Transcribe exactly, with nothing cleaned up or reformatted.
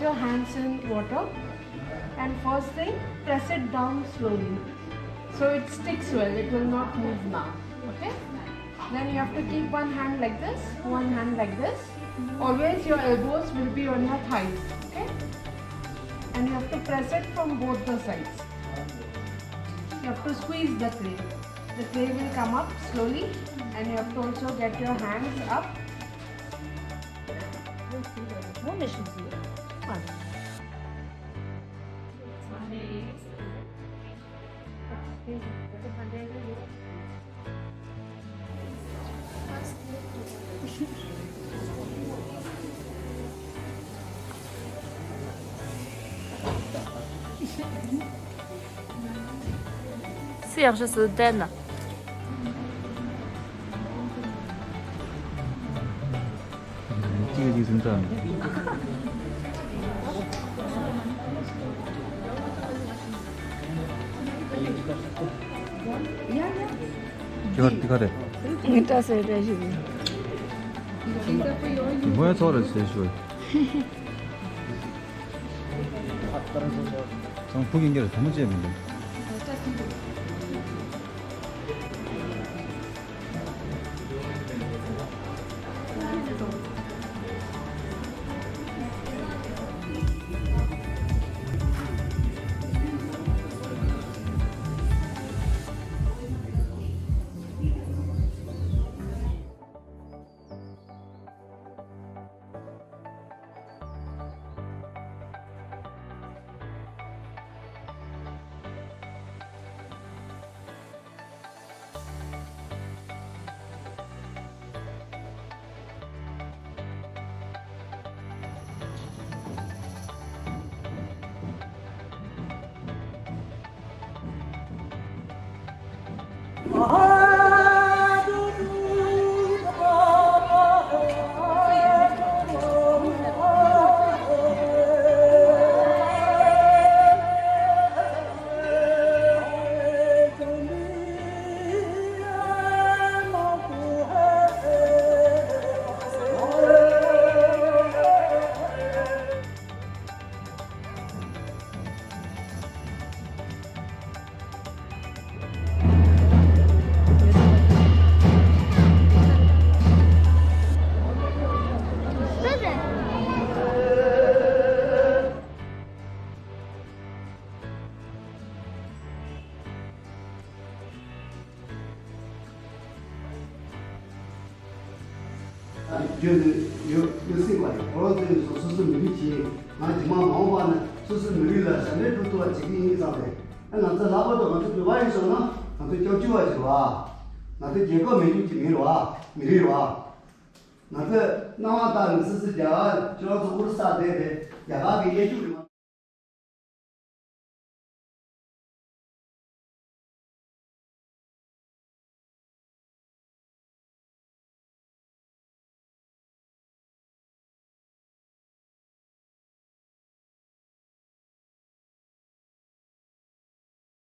Your hands in water and first thing, press it down slowly. So it sticks well, it will not move now. Okay? Then you have to keep one hand like this, one hand like this. Always your elbows will be on your thighs. Okay? And you have to press it from both the sides. You have to squeeze the clay. The clay will come up slowly and you have to also get your hands up. སུ་ཡག་ཤོས་སུ་བསྡད་ན། གཅིག་གིས་གཅིག་སེམས་ཚ། ཁྱོད་འདི་ག་རེད། ངས་བཀྲ་ཟེར་བཀྲ་ཞིག་ཡིན། དེ་མོའི་ཚོགས་རེད་ཟེར་ཞུ། ཚང་ཕུག་ཡིན་གྱི་རེད། དམ་བཅས་མི་འདུག་ཡོད་ཡོད་ཡོད་སྲིད་པ་ཡིན། ཁོ་རང་ཚོས་སོ་སོ་སོ་མི་རིགས་ཀྱི་ང་རྗེས་མ་མ་འོངས་པ་ན་སོ་སོའི་མི་རིགས་ལ་ཞབས་འདེགས་སྒྲུབ་ཐུབ་པ་བྱེད་ཀྱི་ཡིན་ཙང་རེད། ཨ་ང་ཚོ་ལྷག་པར་དུ་ང་ཚོ་བོད་པ་ཡིན་སོང་ན་ང་ཚོ་སྐྱབས་བཅོལ་བ་ཞིག་རེད་བ། ང་ཚོ་རྒྱལ་ཁབ་མེད་རྒྱུ་ཅིག་མིན་རེད་བ། མི་རིགས་རེད་བ། ང་ཚོས་སྣང་བ་ལྟར་ནས་སི་སི་རྒྱ་གར་ཁྱོད་རང་ཚོ་ཨོ་རི་ས་བསྡད་དེ་རྒྱ་གར་གྱི་གཡས་གཡོན་རེད་མ།